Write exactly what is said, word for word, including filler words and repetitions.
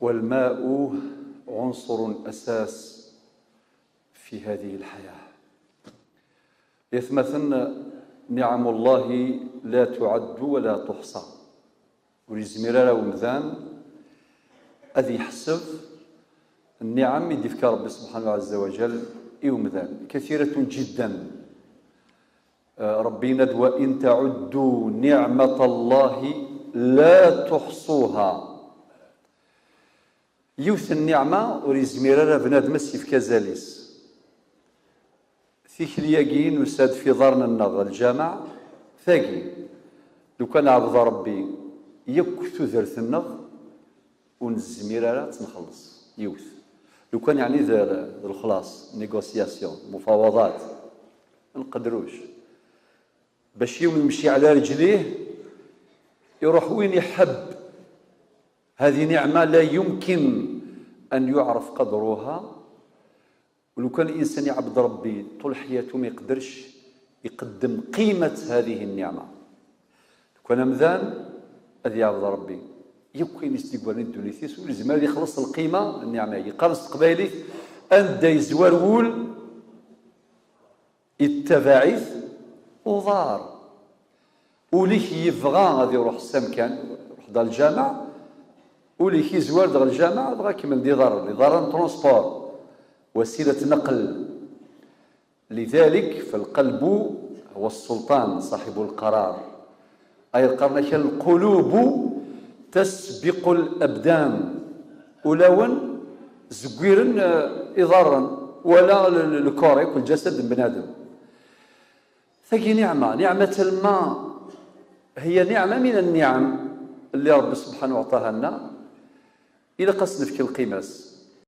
والماء عنصر أساس في هذه الحياة. Yatmaten, نعم الله لا تعد ولا تحصى. Ur yezmir ara umdan ad yeḥseb nniɛam i d-ifka Rebbi subḥanahu ɛezza wa jal i umdan. كثيرة جدا. Rebbi yenna-d: وإن تعدوا نعمة الله لا تحصوها. Yiwet n nniɛma ur yezmir ara bnadem ad s-yefk azal-is. Tikli-agi nusa-d f iḍarren-nneɣ, lǧameɛ, tagi, lukan neɛbed Rebbi yakk tudert-nneɣ, ur nezmir ara ad tt-nxelleṣ yiwet. Lukan yeɛni d, d lexlaṣ, négociation, mufawaḍat, nqedruc. Bac yiwen yemci ɛla reǧlih, iruḥ win iḥebb. هذه نعمة لا يمكن أن يعرف قدرها. Lukan insan iɛebbed Rebbi ṭul ḥyatu, ma iqedrec iqeddem qimat هذه النعمة. Lukan amdan ad iɛbed Rebbi, yakk ayen i s-d-iggaran i ddunit-is, ur yezmir ad ixelleṣ lqima n nniɛma-agi. Qqaren s teqbaylit: anda yezwar wul, ittabaɛ-it uḍar. Ul-ik yebɣa ad iruḥ s amkan, iruḥ-d ɣer lǧameɛ, ul-ik yezwar-d ɣer lǧameɛ, dɣa kemmlen-d iḍarren. Iḍarren, transport, وسيلة نقل. لذلك فالقلب هو السلطان صاحب القرار. Ay qqaren-ak: القلوب تسبق الأبدان. Ulawen zegwiren, eh, iḍarren, wala le, le, le corps, yakk lǧasad n bnadem. Tagi niɛma, نعمة الماء هي نعمة من النعم اللي ربي سبحانه وتعالى عطاها لنا. Ilaq ad s-nefk lqima-s.